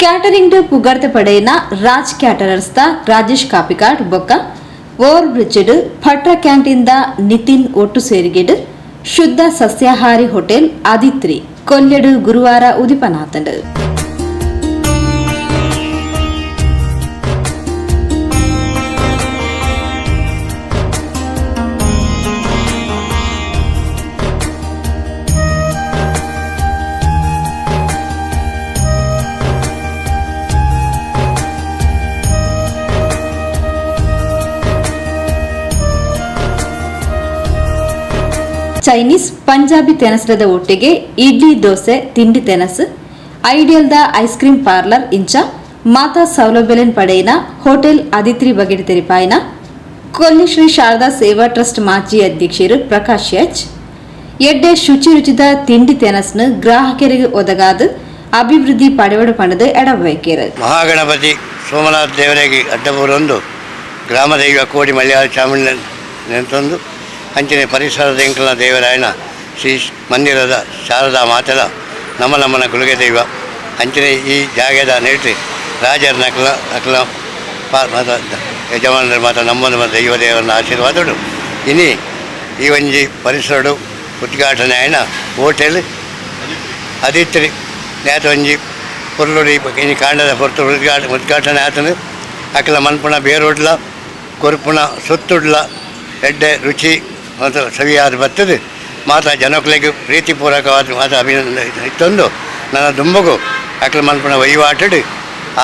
Catering ಪುಗರ್ತೆ ಪಡೆಯಿನ Raj caterers ದ ರಾಜೇಶ್ ಕಾಪಿಕಾಡ್ ಬೊಕ್ಕ ಓವರ್ ಬ್ರಿಡ್ಜ್ ಭಟ್ರ ಕ್ಯಾಂಟೀನ್ the Nitin ಒಟ್ಟು ಸೇರಿಗೆಡ್ ಶುದ್ಧ ಸಸ್ಯಾಹಾರಿ ಹೋಟೆಲ್ ಆದಿತ್ರಿ ಕೊಲ್ಯಡು ಗುರುವಾರ ಉದಿಪನಾತಂಡ್. ಚೈನೀಸ್, ಪಂಜಾಬಿ ತೆನಸದ ಒಟ್ಟಿಗೆ ಇಡ್ಲಿ, ದೋಸೆ, ತಿಂಡಿ ತೆನಸು, ideal the ice cream parlour ಇಂಚ ಮಾತಾ ಸೌಲಭ್ಯಲೆನ್ ಪಡೆಯಿನ ಹೋಟೆಲ್ ಅದಿತ್ರಿ ಬಗೆಟ್ ತೆರಿಪಾಯಿನ ಕೊಲ್ಲಿ ಶ್ರೀ ಶಾರದಾ ಸೇವಾ ಟ್ರಸ್ಟ್ ಮಾಜಿ ಅಧ್ಯಕ್ಷರು ಪ್ರಕಾಶ್ ಎಚ್, ಎಡ್ಡೆ ಶುಚಿ ರುಚಿದ ತಿಂಡಿ ತೆನಸ್ನು ಗ್ರಾಹಕರಿಗೆ ಒದಗಾದು ಅಭಿವೃದ್ಧಿ ಪಡೆವಡು ಪಂಡದು ಎಡವೈಕೇರು. ಮಹಾಗಣಪತಿ ಸೋಮನಾಥ ದೇವರಿಗೆ ಅಡ್ಡಬೂರೊಂದು ಗ್ರಾಮದೈವ ಕೋಡಿ ಮಲಯಾಳ ಚಾಮುಂಡ ನೆಂತೊಂದು, ಅಂಚನೆ ಪರಿಸರದ ಎಂಕಲ್ನ ದೇವರಾಯನ ಶ್ರೀ ಮಂದಿರದ ಶಾರದಾ ಮಾತೆಲ ನಮ್ಮ ನಮ್ಮನ ಗುಳಿಗೆ ದೈವ. ಅಂಚನೆ ಈ ಜಾಗದ ನೆಟ್ ರಾಜರ ಅಕ್ಲ ಅಕ್ಲ ಮಾತ ಯಜಮಾನರ ಮಾತ ನಮ್ಮ ದೈವ ದೇವರನ್ನ ಆಶೀರ್ವಾದಡು ಇನಿ ಈ ಒಂಜಿ ಪರಿಸರಡು ಉದ್ಘಾಟನೆ ಆಯ್ನ ಹೋಟೆಲ್ ಅದಿತ್ರಿ ನೇತ ಒಂಜಿ ಪೊರ್ಲುಡಿ ಇನಿ ಕಾಂಡದ ಪೊರ್ತು ಉದ್ಘಾಟನೆ ಆತನು. ಅಕ್ಲ ಮನ್ಪುಣ ಬೇರೋಡ್ಲ ಕೊರ್ಪುಣ ಸುತ್ತುಡ್ಲ ಎಡ್ಡೆ ರುಚಿ ಮತ್ತು ಸವಿಯಾದ ಬರ್ತದೆ. ಮಾತಾ ಜನಕ್ಲೆಗ್ ಪ್ರೀತಿಪೂರ್ವಕವಾದ ಮಾತ ಅಭಿನಂದನೆ ಇತ್ತೊಂದು ನನ್ನ ದುಂಬಗು ಅಕ್ಲ ಮನ್ಪುಣ ವಹಿವಾಟಡು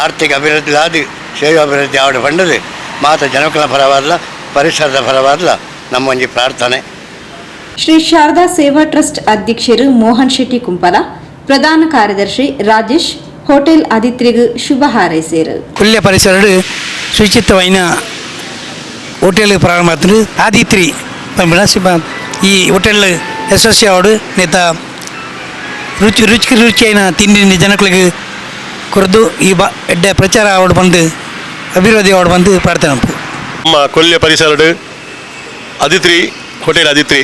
ಆರ್ಥಿಕ ಅಭಿವೃದ್ಧಿ ಆದ ಸೇವಾ ಅಭಿವೃದ್ಧಿ ಆವಡ ಪಂಡದು ಮಾತ ಜನಕುಲ ಪರವಾದ್ಲ ಪರಿಸರದ ಪರವಾದ್ಲ ನಮ್ಮ ಒಂಜಿ ಪ್ರಾರ್ಥನೆ. ಶ್ರೀ ಶಾರದಾ ಸೇವಾ ಟ್ರಸ್ಟ್ ಅಧ್ಯಕ್ಷರು ಮೋಹನ್ ಶೆಟ್ಟಿ ಕುಂಪಲ, ಪ್ರಧಾನ ಕಾರ್ಯದರ್ಶಿ ರಾಜೇಶ್ ಹೋಟೆಲ್ ಅದಿತ್ರಿಗ್ ಶುಭ ಹಾರೈಸಿರು. ಕೊಲ್ಯ ಪರಿಸರಡು ಶುಚಿತ್ವೈನ ಹೋಟೆಲ್ ಪ್ರಾರಂಭ ಆತುಂಡು ಆದಿತ್ರಿ ಪನ್ಪಿನ ಶಿವ. ಈ ಹೋಟೆಲ್ ಯಶಸ್ವಿ ಆವಡು, ನೇತ ರುಚಿ ರುಚಿ ರುಚಿಯಾಯಿನ ತಿಂಡಿ ಜನಕ್ಲೆಗ್ ಕೊರ್ದು ಈ ಬ ಎಡ್ಡೆ ಪ್ರಚಾರ ಆವಡ್ ಬಂದು, ಅಭಿವೃದ್ಧಿ ಆವಡ್ ಬಂದು ಪ್ರಾರ್ಥನೆ ಮನ್ಪು. ನಮ್ಮ ಕೊಲ್ಯ ಪರಿಸರಡು ಅದಿತ್ರಿ ಹೋಟೆಲ್ ಅದಿತ್ರಿ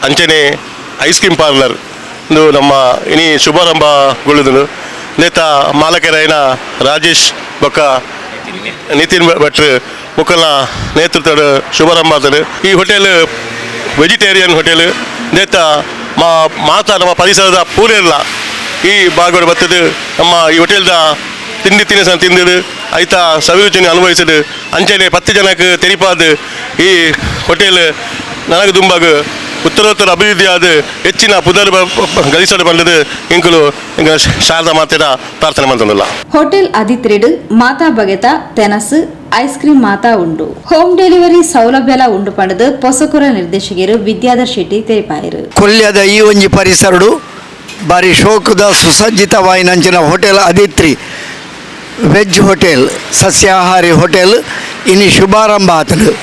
ಅಂಚನೆ ice cream parlour ಇಂದು ನಮ್ಮ ಇನಿ ಶುಭಾರಂಭಗೊಳ್ಳುದುಂಡು. ನೇತ ಮಾಲಕರಾಯಿನ ರಾಜೇಶ್ ಬೊಕ್ಕ ನಿತಿನ್ ಭಟ್ರು ಮೊಕಲ್ನ ನೇತೃತ್ವದ ಶುಭಾರಂಭ ಆತಂಡ್. ಈ hotel vegetarian hotel. ನೇತ ಮಾ ಮಾತ ನಮ್ಮ ಪರಿಸರದ ಪೂರೆರ್ಲ ಈ ಭಾಗಡ್ ಬತ್ತದು ನಮ್ಮ ಈ ಹೋಟೆಲ್ದ ತಿಂಡಿ ತಿನಿಸನ್ನು ತಿಂದಿಡು, ಐತ ಸವಿರುಚಿని ಅನುಭವಿಸಿದು. ಅಂಚನೆ 10 ಜನಕ್ಕೆ ತೆರಿಪಾದು ಈ ಹೋಟೆಲ್ ನನಗೆ ದುಂಬಾಗ ಉತ್ತರೋತ್ತರ ಅಭಿವೃದ್ಧಿ ಆದ ಹೆಚ್ಚಿನ ಪುದರ್ ಗಳಿಸಲು ಬಂದದ್ದು ಇಂಕುಲು ಇಂಕ ಶಾರದಾ ಮಾತೆದ ಪ್ರಾರ್ಥನೆ ಮಂತೊಂದುಲ್ಲ. ಹೋಟೆಲ್ ಅದಿತ್ರಿಡ್ ಮಾತಾ ಬಗೆತ ತೆನಸು, ಐಸ್ ಕ್ರೀಮ್ ಮಾತಾ ಉಂಡು. ಹೋಮ್ ಡೆಲಿವರಿ ಸೌಲಭ್ಯಲ ಉಂಡು ಪಂಡದು ಪೊಸಕುರ ನಿರ್ದೇಶಕರು ವಿದ್ಯಾಧರ್ ಶೆಟ್ಟಿ ತೆರಿಪಾಯರು. ಕೊಲ್ಯದ ಈ ಒಂಜಿ ಪರಿಸರಡು ಬಾರಿ ಶೋಕದ ಸುಸಜ್ಜಿತವಾಯಿನಂಚಿನ ಹೋಟೆಲ್ ಅದಿತ್ರಿ ವೆಜ್ ಹೋಟೆಲ್, ಸಸ್ಯಾಹಾರಿ ಹೋಟೆಲ್ ಇನಿ ಶುಭಾರಂಭ ಆತುಂಡು.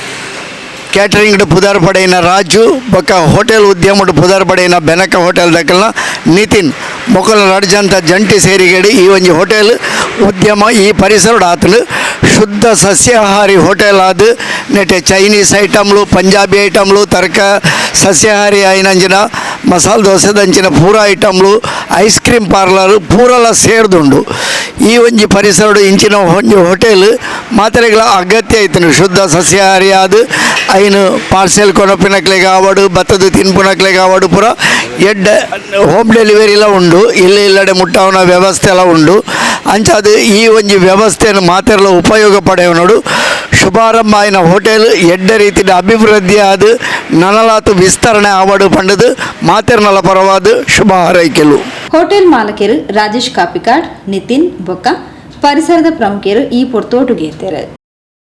ಕ್ಯಾಟರಿಂಗ್ ಪುದರ್ ಪಡೆಯಿನ ರಾಜು ಬೊಕ್ಕ ಹೋಟೆಲ್ ಉದ್ಯಮಡ್ ಪುದರ್ ಪಡೆಯಿನ ಬೆನಕ ಹೋಟೆಲ್ ದಕಲ್ನ ನಿತಿನ್ ಮೊಕಲ ರಡ್ಜಂತ ಜಂಟಿ ಸೇರಿಗೇಡಿ ಈ ಒಂಜಿ ಹೋಟೆಲ್ ಉದ್ಯಮ ಈ ಪರಿಸರಡ್ ಆತುಂಡು. ಶುದ್ಧ ಸಸ್ಯಾಹಾರಿ ಹೋಟೆಲ್ ಆದ್ ನೆಟೆ ಚೈನೀಸ್ ಐಟಮ್ಲು, ಪಂಜಾಬಿ ಐಟಮ್ಲು, ತರ್ಕ ಸಸ್ಯಾಹಾರಿ ಆಯಿನಂಚಿನ ಮಸಾಲೆ ದೋಸೆದಂಚಿನ ಪೂರ ಐಟಮ್ಲು, ice cream parlour ಪೂರಲ ಸೇರ್ದುಂಡು. ಈ ಒಂಜಿ ಪರಿಸರಡು ಇಂಚಿನ ಒಂಜಿ ಹೋಟೆಲ್ ಮಾತೆರೆಗ್ಲ ಅಗತ್ಯ ಐತುಂಡು. ಶುದ್ಧ ಸಸ್ಯಾಹಾರಿ ಆದ್ ಐನು ಪಾರ್ಸೆಲ್ ಕೊನಪಿನಕ್ಲೆಗ್ ಆವಡು, ಬತ್ತದ ತಿನ್ಪುನಕ್ಲೆಗ್ ಆವಡು, ಪೂರ ಎಡ್ಡೆ ಹೋಮ್ ಡೆಲಿವರಿಲ ಉಂಡು. ಇಲ್ಲಿ ಇಲ್ಲಡೆ ಮುಟ್ಟಾವುನ ವ್ಯವಸ್ಥೆ ಎಲ್ಲ ಉಂಡು. ಅಂಚಾದ್ ಈ ಒಂಜಿ ವ್ಯವಸ್ಥೆಯನ್ನು ಮಾತೆರ್ಲ ಉಪಯೋಗ ಪಡೆಯುವನೋಡು. ಶುಭಾರಂಭ ಆಯಿನ ಹೋಟೆಲ್ ಎಡ್ಡೆ ರೀತಿಯ ಅಭಿವೃದ್ಧಿ ಆದ್ ನನಲಾತು ವಿಸ್ತರಣೆ ಆವಡು ಪಂಡದು ಮಾತೆರ್ನಲ ಪರವಾದ ಶುಭ ಹಾರೈಕೆಲು. ಹೋಟೆಲ್ ಮಾಲಕರು ರಾಜೇಶ್ ಕಾಪಿಕಾಡ್, ನಿತಿನ್ ಬೊಕ್ಕ ಪರಿಸರದ ಪ್ರಮುಖರು ಈ ಪೊರ್ತೋಟುಗೇತೆರು.